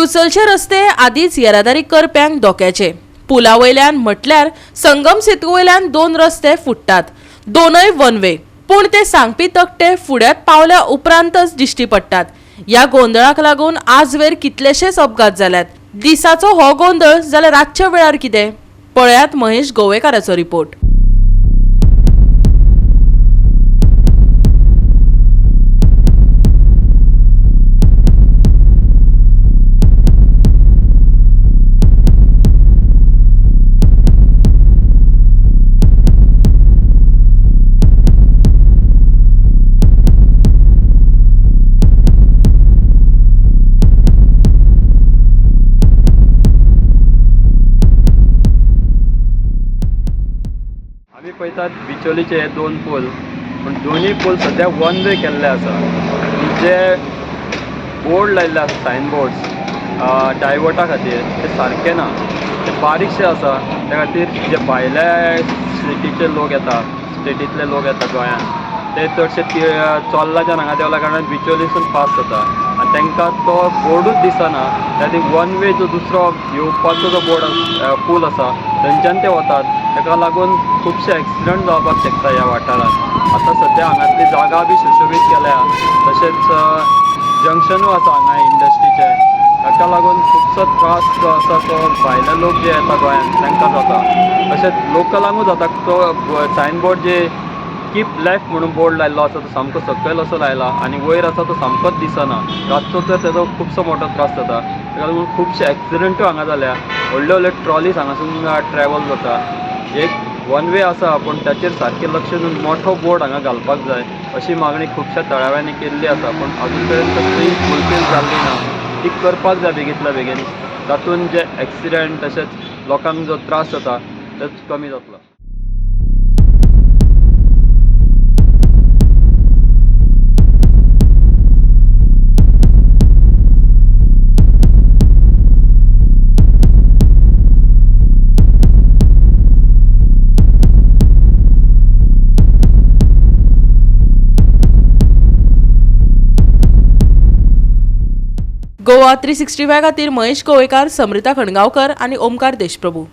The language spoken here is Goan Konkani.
दिवचलचे रस्ते आदींच येरादारी करप्यांक धोक्याचे. पुला वयल्यान म्हटल्यार संगम सेतू वयल्यान दोन रस्ते फुट्टात, दोनय वन वे. पूण ते सांगपी तकटे फुड्यांत पावल्या उपरांतच दिश्टी पडटात. ह्या गोंदळाक लागून आजवेर कितलेशेच अपघात जाल्यात. दिसाचो हो गोंदळ जाल्यार रातच्या वेळार कितें? पळयात महेश गोवेकाराचो रिपोर्ट. आमी पळयतात बिचोलीचे हे दोन पूल, पूण दोनूय पूल सद्या वन वे केल्ले आसा. आनी जे बोर्ड लायल्ले आसा सायन बोर्ड्स डायवर्टा खातीर ते सारके ना, ते बारीकशे आसा. त्या खातीर जे भायल्या स्टेटीचे लोक येता, स्टेटींतले लोक येता गोंयांत, ते चडशे चोर्लाच्यान हांगा देंवल्या कारणान बिचोलीसून पास जाता आनी तांकां तो बोर्डूच दिसना. त्या खातीर वन वे जो दुसरो येवपाचो जो बोर्ड पूल आसा थंयच्यान ते वतात. ताका लागून खुबशे एक्सिडंट जावपाक शकता ह्या वाठारांत. आतां सद्या हांगातली जागा बी सुशोबीत केल्या, तशेंच जंक्शनूय आसा हांगा इंडस्ट्रीचें. ताका लागून खुबसो त्रास जो आसा तो भायले लोक जे येता गोंयांत तांकां जाता, तशेंच लोकलांकूय जाता. तो सायन बोर्ड जे कीप लेफ्ट म्हणून बोर्ड लायल्लो आसा तो सामको सकयल असो लायला आनी वयर आसा तो सामकोच दिसना. रातचो तर तेजो खुबसो मोठो त्रास जाता. ताका लागून खुबशे एक्सिडंटूय हांगा जाल्या. व्हडले व्हडले ट्रॉलीज हांगासून ट्रॅवल जाता. एक वन वे आसा पूण ताचेर सारकें लक्ष दिवन मोठो बोर्ड हांगा घालपाक जाय अशी मागणी खुबश्या थळाव्यांनी केल्ली आसा, पूण अजून पर्यंत ती फुलफील जाल्ली ना. ती करपाक जाय बेगींतल्या बेगीन. तातूंत जे एक्सिडंट तशेंच लोकांक जो त्रास जाता तो कमी जातलो. गोवा 365 खातीर महेश गोवेकार, समृता खणगांवकर आनी ओमकार देशप्रभू.